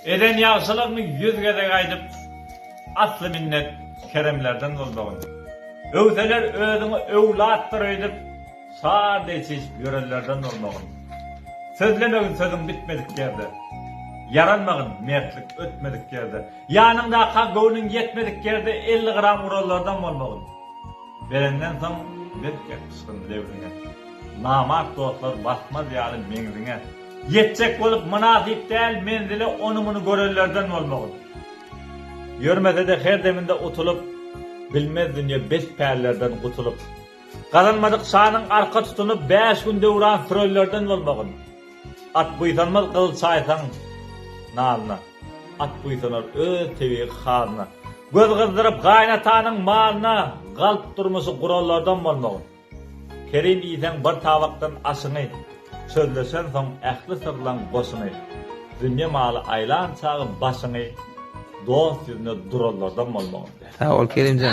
Eden ýagşylygyňy ýüz gezek aýdyp, Asly minnet keremlerden bolmagyn. Öwseler özüňi öwlatdyr öýdüp, Şar deý çişip ýörenlerden bolmagyn. Sözlemegin sözüň bitmedik ýerde, Ýaranmagyn mertlik ötmedik ýerde. Ýanyňdaka göwnüň ýetmedik ýerde 50 gram uranlardan bolmagyn. Berenden soň berk ýapyşgyn lebziňe. Namart dostlar basmaz ýaly meňziňe. Ýetjek bolup mynasyp däl menzile ony-muny görenlerden bolmagyn. Ýörmese-de her deminde utulyp, Bilmez dünýe bet pällerden gutulyp. Gazanmadyk şanyň arka tutunyp bäş gün döwran sürenlerden bolmagyn. At buýsanmaz gyzyl çaýsaň nalyna, At buýsanar öz tebigy halyna. Göz gyzdyryp gaýynatanyň malyna Galp durmuşy guranlardan bolmagyn. Kerim iýseň bir tabakdan aşyňy, Çözleşensoň ähli syrlaň goşuňy, Dünýe maly aýlan çagy başyňy, Dost ýüzüne duranlardan bolmagyn. Sag bol Kerimjan.